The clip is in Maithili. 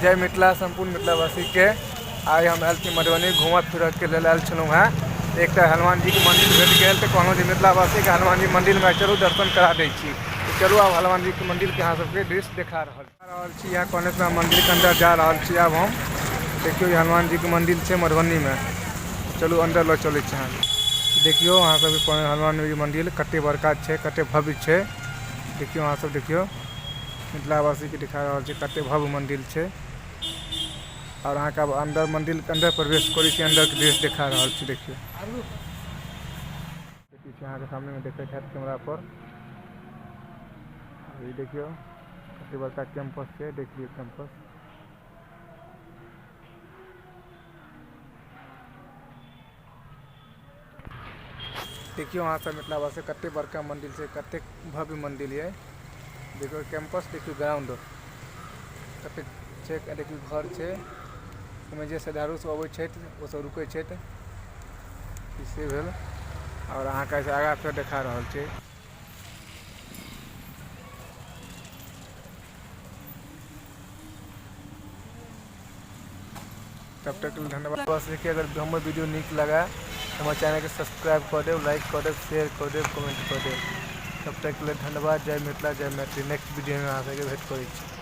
जय मिथिला सम्पूर्ण मिथिलावासीके। आइ हम आयल छी मधुबनी घूमऽ फिरऽके लेल आयल छलहुँ हेँ। एकटा हनुमान जीके मन्दिर भेट गेल तऽ कहलहुँ जे मिथिलावासीके हनुमान जी मन्दिरमे चलू दर्शन करा दै छी। तऽ चलू आब हनुमान जीके मन्दिरके अहाँ सबके दृश्य देखा रहल छी। यहाँ कौनेश्वर मन्दिरके अन्दर जा रहल छी आब हम। देखियौ ई हनुमान जीके मन्दिर छै मधुबनीमे। चलू अन्दर लऽ चलै छी अहाँके। देखियौ अहाँ सबके हनुमान जी मन्दिर कते बड़का छै, कते भव्य छै। देखियौ अहाँ सब देखियौ मिथिलावासीके देखा रहल छै कते भव्य मन्दिर छै। आओर अहाँके आब अन्दर मन्दिरके अन्दर प्रवेश करै छी, अन्दरके दृश्य देखा रहल छी। देखियौ पीछे अहाँके सामनेमे देखैत हैत कैमरा पर। ई देखियौ कते बड़का कैंपस छै, देख लियौ कैंपस। देखियौ अहाँ सब मिथिलावासी कते बड़का मन्दिर छै, कते भव्य मन्दिर ये। देखियौ कैंपस, देखियौ ग्राउंड कते छै। देखियौ घर छै, ओहिमे जे श्रद्धालु सब अबै छथि ओ सब रुकै छथि। ई से भेल। आओर अहाँके एहिसँ आगाँ फेर देखा रहल छै। तब तक के लिए धन्यवाद। बस देखिए, अगर हमर वीडियो नीक लगा तो हमर चैनल के सब्सक्राइब कर देब, लाइक कर देब, शेयर कर देब, कमेंट कर देब। तब तक के लिए धन्यवाद। जय मिथिला, जय मैथिली। नेक्स्ट वीडियो में अहाँ सबके भेंट करै छी।